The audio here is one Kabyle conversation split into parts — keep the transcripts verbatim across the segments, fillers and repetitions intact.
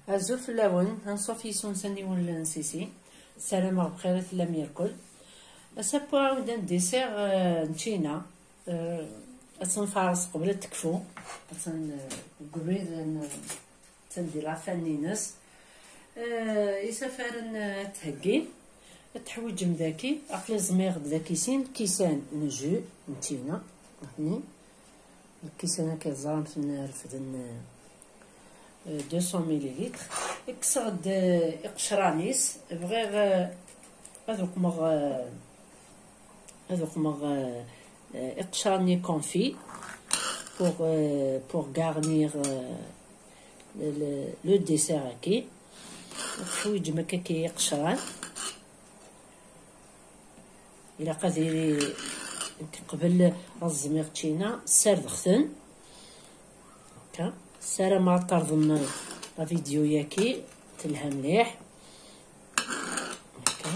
Azul fell-awen, anṣuf yis-wen s aniwel n Sisi. Ssarameɣ bxir i tellam irkel. Ass-a, wwiɣ-awen-d un dessert, euh, n ččina. Euh, ad tt-nfaṛes qbel ad tekfu. Attan, euh, deg ubrid n, attan di lafan-ines. Euh, isafaren, euh, ad theggi. Ad teḥwiǧem daki, aql-i ẓmiɣ-d daki sin kisan n jus n ččina. Nitni. Lkisan akka teẓram-ten refden, euh, deux cents millilitres. Kkseɣ-d, euh, iqecran-is. Bɣiɣ, euh, ad uqmeɣ, euh, ad uqmeɣ, euh, euh, iqecran-nni confit pour, euh, pour garnir, euh, le, le, le dessert-agi. Teḥwiǧem akka iqecran. Ilaq ad yili qbel ad ẓmiɣ ččina, ssardeɣ-ten. Akka. Ssarameɣ ad terḍem la vidéo-yaki, telha mliḥ. Akka.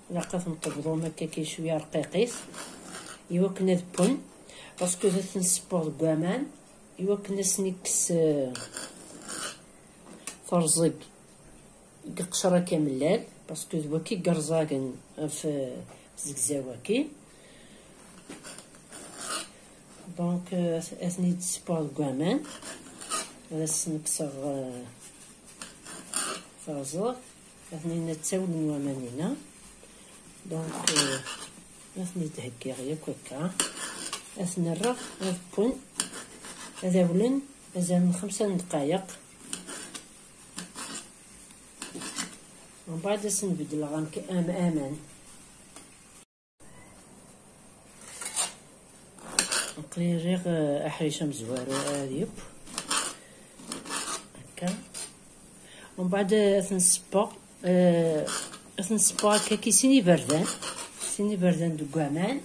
Ilaq ad ten-tebḍum akka cwiya rqiqit, iwakken ad ppun, parce que ad ten-ssewweɣ deg waman, iwakken ad sen-ikkes, euh, terẓeg deg iqecra-k amellal, parce que d waki i yerẓagen ɣef, euh, zegzaw-agi. Donc, euh, ad ten-id-ssewweɣ deg waman, ad asen-kkseɣ, euh, taẓeḍ, ad ten-id-ttawlen waman-ina. Donc, euh, ad ten-id-heggiɣ yakk akka, ad ten-rreɣ ad ppun, ad awlen azal n xemsa n ddqayeq. Mbeɛd ad sen-beddleɣ amk-, am-, aman. Aql-i rriɣ, eh, aḥric amezwaru ad yeww. Akka. Mbeɛd, eh, ad ten-ssewweɣ, eh, ad ten-ssewweɣ akka ki sin iberdan. Sin iberdan deg waman.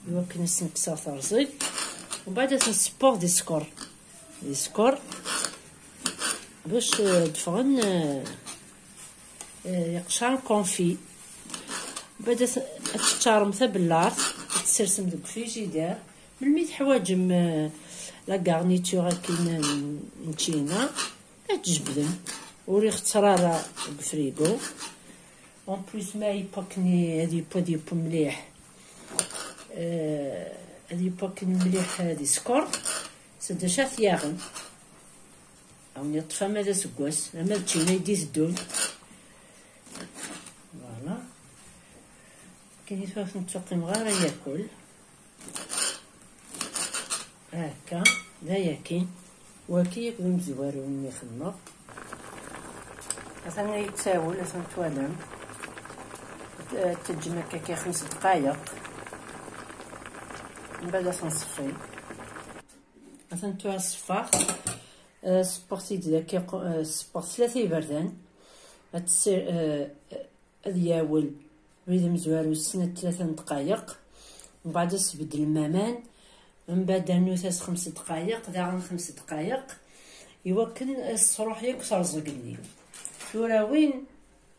Iwakken ad sen-kkseɣ terẓeg. Mbeɛd ad ten-ssewweɣ di sskeṛ. Di sskeṛ. Bac, eh, d-ffɣen, eh, eh, iqecran confit. Mbeɛd ad t-, ad teččarem tabellart, ad tsersem deg ufrijider. Melmi teḥwaǧem, eh, la garniture akken n, n ččina, ad tjebdem. Ur ixeṣṣer ara deg ufrigu. En plus, ma yewwa akken ad yeww, ad yeww mliḥ. Eh, ad yeww akken mliḥ, eh, di sskeṛ. S d acu ad t-yaɣen. Awen yeṭṭef ama d aseggas, ama d ččina i d-iteddun. Voilà. Akken i tura ur ten-ttqqimeɣ ara yakul. Akka, d ayaki. Waki akk d umezwaru-nni xedmeɣ. Atan yettawel, atan twalam. T-, teǧǧem akka kan xems dqayeq. Mbeɛd ad ten-nṣeffi. Atan tura ṣeffaɣ. Eh, ṣeffaɣ-t-id daki, eh, ṣeffaɣ tlata iberdan. Ad tessir-, eh, ad yawel wid amezwaru snat tlata n ddqayeq. Mbeɛd ad sbeddlem aman. Mbeɛd rnut-as xems dqayeq, daɣen xems dqayeq. Iwakken ad s-truḥ yakk terẓeg-nni. Tura win,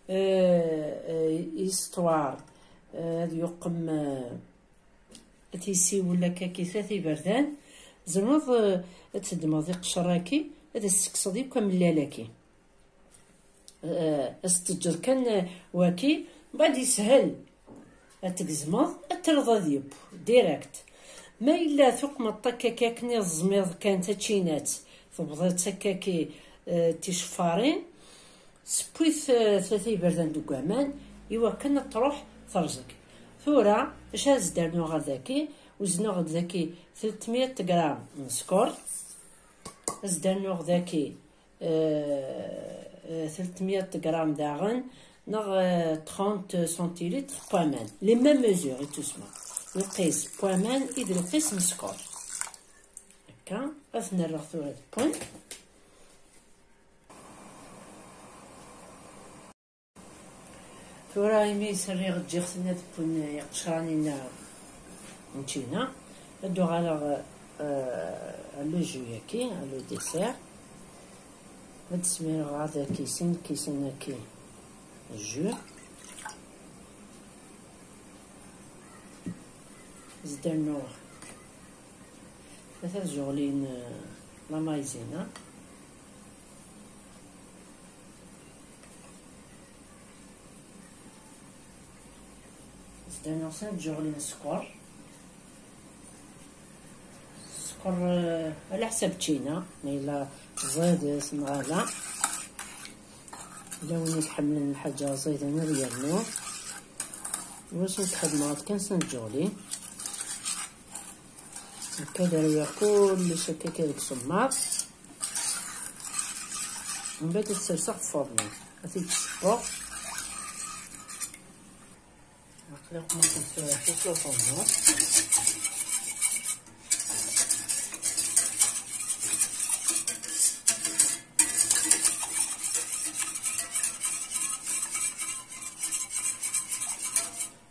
eh, eh, histoire, eh, ad yuqem, eh, ad t-yessiwel akka ki tlata iberdan. Tzemreḍ, eh, ad teddmeḍ iqeccer-agi, ad as-tekkseḍ yakk amellal-agi. Eh, ad s-teǧǧeḍ kan, eh, waki, mbeɛd yeshel. Ad tgezmeḍ, ad terreḍ ad yeww, direct. Ma yella tuqmeḍ akka akken iẓmiḍ kan tačinat, tebḍiḍ-tt akka ki, eh, ticeffarin, sewwi-t, eh, tlata iberdan deg waman, iwakken ad truḥ terẓeg. Tura, acu ad s-d-rnuɣ ɣer daki? Uzneɣ-d daki telt mya gram n sskeṛ, ad s-d-rnuɣ daki eh, eh, telt mya gram daɣen, neɣ, eh, trente centilitres n waman. Les mêmes mesures i tusma. Lqis n waman i d lqis n sskeṛ. Akka, ad ten-rreɣ tura dewwen. Tura imi s-rriɣ, ǧǧiɣ-ten ad wwen iqecran-inna n ččina, ad d-uɣaleɣ, eh, à le jus-yaki, à le dessert. Ad d-smireɣ ad aki sin lkisan-aki jus. Ad s-d-rnuɣ tlata tzuɣlin, eh, la maïzena. Anaɣ s ǧuɣli n sskeṛ. Sskeṛ, eh, ɛla ḥsab ččina, ma yella ẓidet neɣ ala. Yella win i iḥemmlen lḥaǧa ẓiden ad yernu. Wacu i txedmeḍ kan s ǧuɣli. Akka ad rwiɣ kullec akka kan deg usemmaḍ. Mbeɛd ad t-serseɣ ɣef ufurnu. Ad t-id-ssewweɣ. Aql-aɣ ma tent-tura ɣef ufurnu.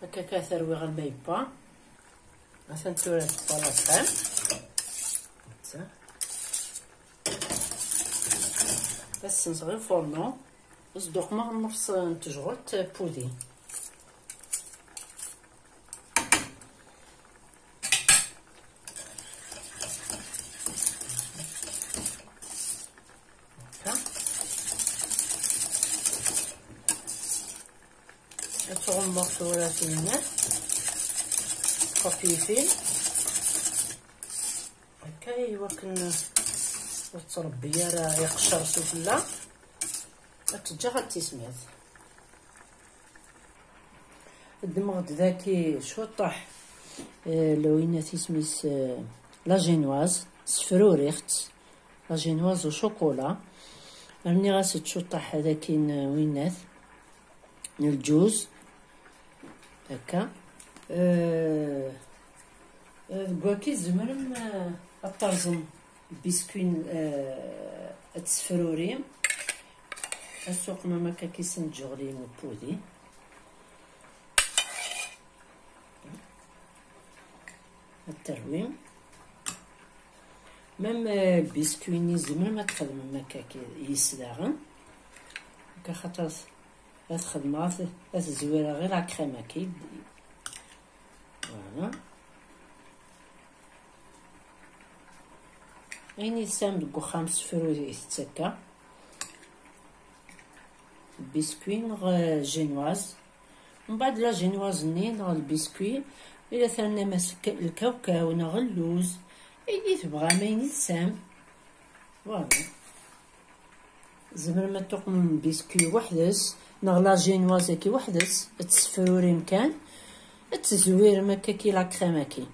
Akka kan ad t-rwiɣ arma yewwa. Atan tura tewwa la crème. Netta. Ad ssenseɣ i ufurnu. Ad s-d-uqmeɣ nnefṣ n tejɣelt pudi. Akka. Ad tɣummeɣ tura tinna. Xef yifi. Akka i wakken ur tettṛebbi ara iqeccer sufella. Ad teǧǧeɣ ad tismiḍ. Ddmeɣ-d daki cwiṭaḥ, eh, lwinat isem-is, eh, la génoise, sefruriɣ-tt, la génoise au chocolat. Rniɣ-as-d cwiṭaḥ daki n winat, n lǧuz, akka. Eh, eh, deg waki tzemrem, eh, ad terẓem biscuit, eh, ad tesfrurim. Ad suqmem akka kis n tjeɣlin n pudi. Ad terwim. Même, eh, lbiskuini tzemrem ad txedmem akka ki-, yis daɣen. Akka xaṭer ad xedmeɣ, ad, ad zwireɣ ɣer la crème-agi. Voilà. Ayen i tesɛam deg uxxam sefrut-it akka. Biscuit neɣ, eh, génoise. Mbeɛd la génoise-nni neɣ lbiscuit, ila ternam-as k-, lkawkaw neɣ lluz, ayen i tebɣam, ayen i tesɛam. Voilà. Tzemrem ad tuqmem biscuit weḥd-s, neɣ la génoise-agi weḥd-s, ad tesfrurim kan, ad tezwirem akka ki la crème-agi.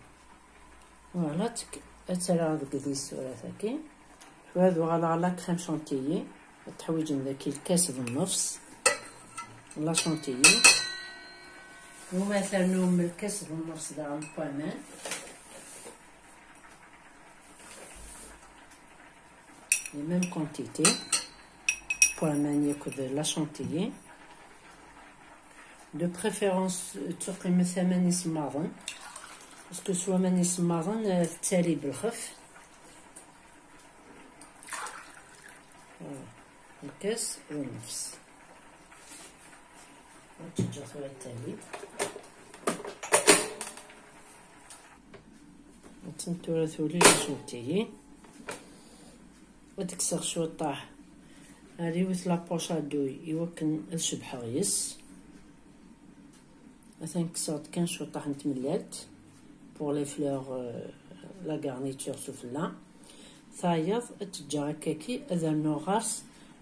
Voilà, ad tt-, ad tt-rreɣ deg di tsurat-agi. Tura ad uɣaleɣ la crème chantilly. Ad teḥwiǧem daki lkas d nnefs la chantilly. Uma ternum lkas d nnefs daɣen n waman. Les mêmes quantités. Pour aman yakk d la chantilly. De préférence, tuqimet aman isemmaḍen. Parce que s waman isemmaḍen, eh, tettali belxef. Voilà. Lkas d nnefs. Ad teǧǧa tura tali. Attan tura tuli la chantilly. Ad kkseɣ cwiṭaḥ ar yiwet la poche à douille i wakken ad cebḥeɣ yes. Atan kkseɣ-d kan cwiṭaḥ n tmellalt pour les fleurs, euh, la garniture sufella. Tayeḍ ad teǧǧeɣ akkaki ad rnuɣ ɣer-s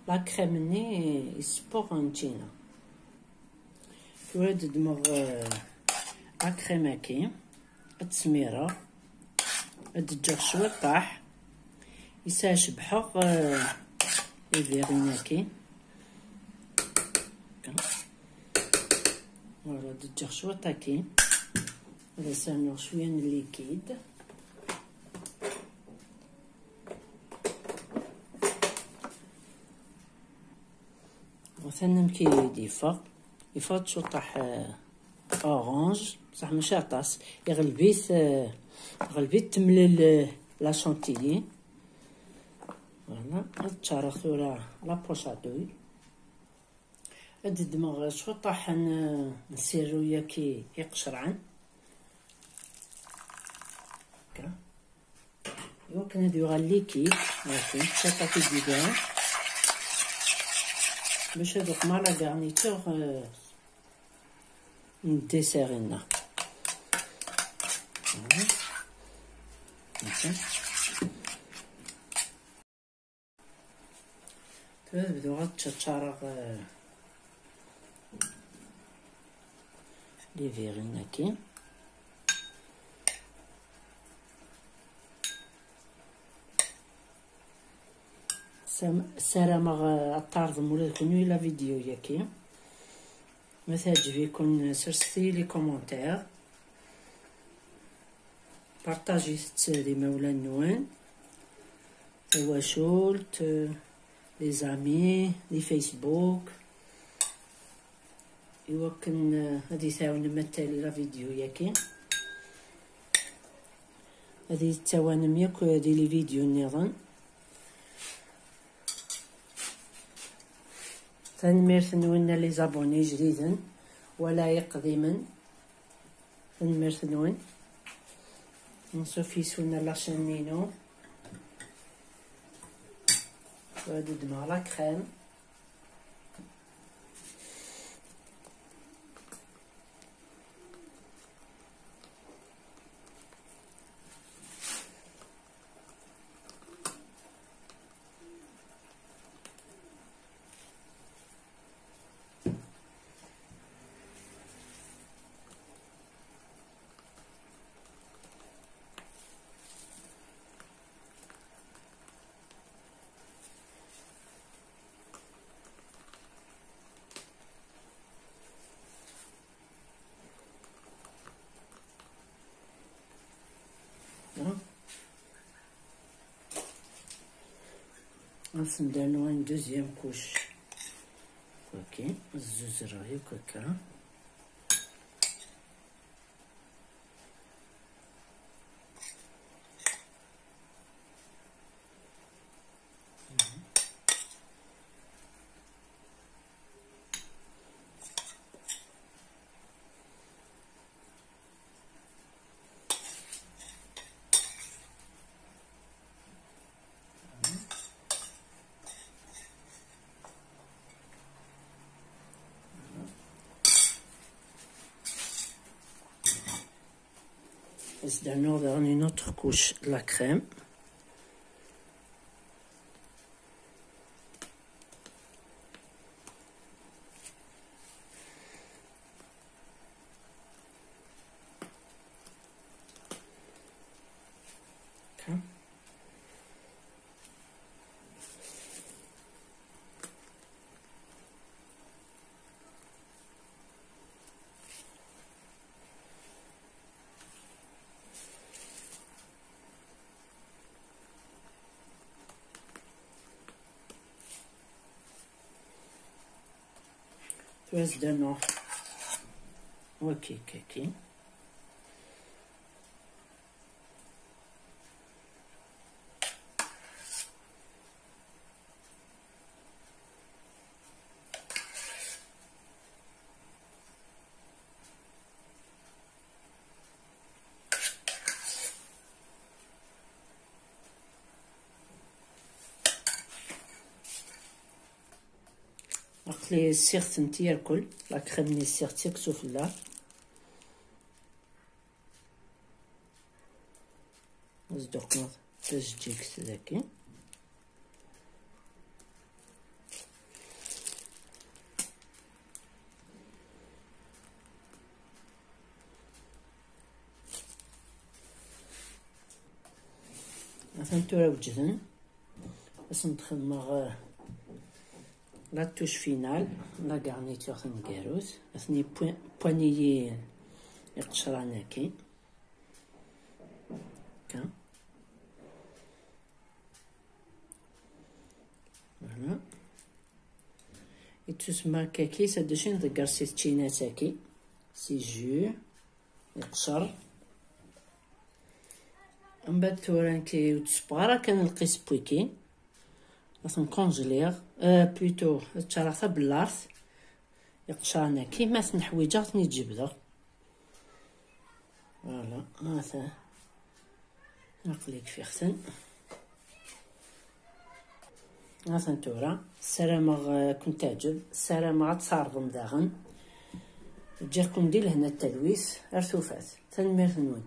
la crème-nni i ssewweɣ n ččina. Tura ad ddmeɣ, eh, la crème-agi, ad tt-smireɣ, ad d-ǧǧeɣ cwiṭaḥ, yesɛa cebḥeɣ, eh, les verrines-agi. Voilà, ad d-ǧǧeɣ cwiṭ-agi, ad as-rnuɣ cwiya n liquide. Atan amek i d-yeffeɣ. Yeffeɣ-d cwiṭaḥ, eh, orange, bṣaḥ mačči aṭas. Iɣleb-it, eh, iɣleb-it temlel, eh, la chantilly. Voilà, ad ččareɣ tura la poche à douille. Ad d-ddmeɣ cwiṭaḥ n, n sirru-yaki iqecran. Akka. Iwakken ad yuɣal liquide, iwakken d taṭatit d-igan. Bac ad uqmeɣ la garniture, euh, n dessert-inna. Tura ad bduɣ ad ttčačareɣ, eh, les verrines-agi. Sam-, ssarameɣ, eh, ad tɛerḍem ula d kenwi la vidéo-yagi. Ma teɛǧeb-iken, sserset-iyi les commentaires. Partagit-tt d imawlan-nwen, tawacult, les amis, di Facebook, i wakken, eh, ad yi-tɛawnem ad tali la vidéo-yagi. Ad yi-tettɛawanem yakk di les vidéos nniḍen. Tanemmirt-nwen a les abonnés ijdiden wala iqdimen. Tanemmirt-nwen. Anṣuf yes-wen ar la chaîne-inu. Ad d-ddmeɣ la crème. Ad sen-d-rnu une deuxième couche. Ok, zzuzereɣ yakk akka. Ad s-d-rnuɣ daɣen une autre couche de la crème. Tura ad s-d-rnuɣ waki kaki. Aql-i ssiɣ-tent yerkul, la crème-nni ssiɣ-tt akk sufella. Ad s-d-uqmeɣ tajeǧǧigt dagi. Atan tura wejden. Ad sen-d-xedmeɣ, eh, la touche finale, la garniture taneggarut. Atni pwan-, pwaniyi iqecran-agi. Akka. Voilà. Ittusemma akka-ki, s ad d-acin deg si tčinat-agi. Si jus, iqcer. Mbaɛd tura nekki ur d-ssewweɣ ara kan lqis n wiki. Ad ten-conjliɣ, euh, plutôt ad ččareɣ tabellart. Iqecran-agi, ma ten-ḥwiǧeɣ, ad ten-id-jebdeɣ. Voilà, ata. Aql-i kfiɣ-ten. Atan tura, ssarameɣ, eh, ad ken-teɛǧeb, ssarameɣ ad tt-tɛerḍem daɣen. Ǧǧiɣ-ken di lehna d talwit, ar tufat. Tanemmirt-nwen.